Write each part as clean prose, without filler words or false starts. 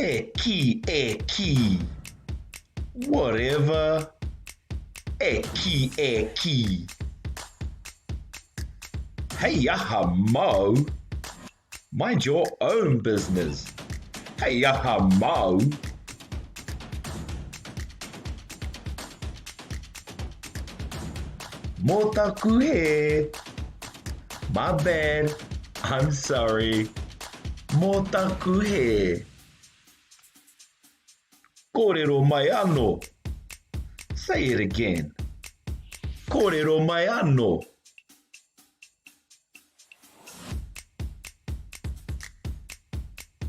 E kī, e kī. Whatever. E kī, e kī. Hei aha māu? Mind your own business. Hei aha māu? Mō taku hē. My bad. I'm sorry. Mō taku hē. Kōrero mai anō. Say it again. Kōrero mai anō.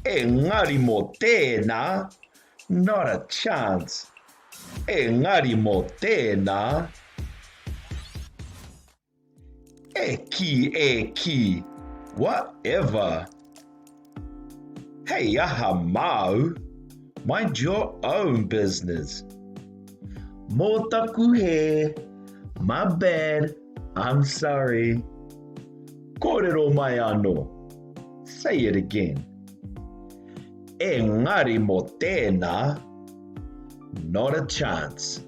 Engari mō tēnā, not a chance. Engari mō tēnā. E kī, e kī, whatever. Hei aha māu, mind your own business. Mō taku hē, my bad, I'm sorry. Kōrero mai anō, say it again. Engari mō tēnā, not a chance.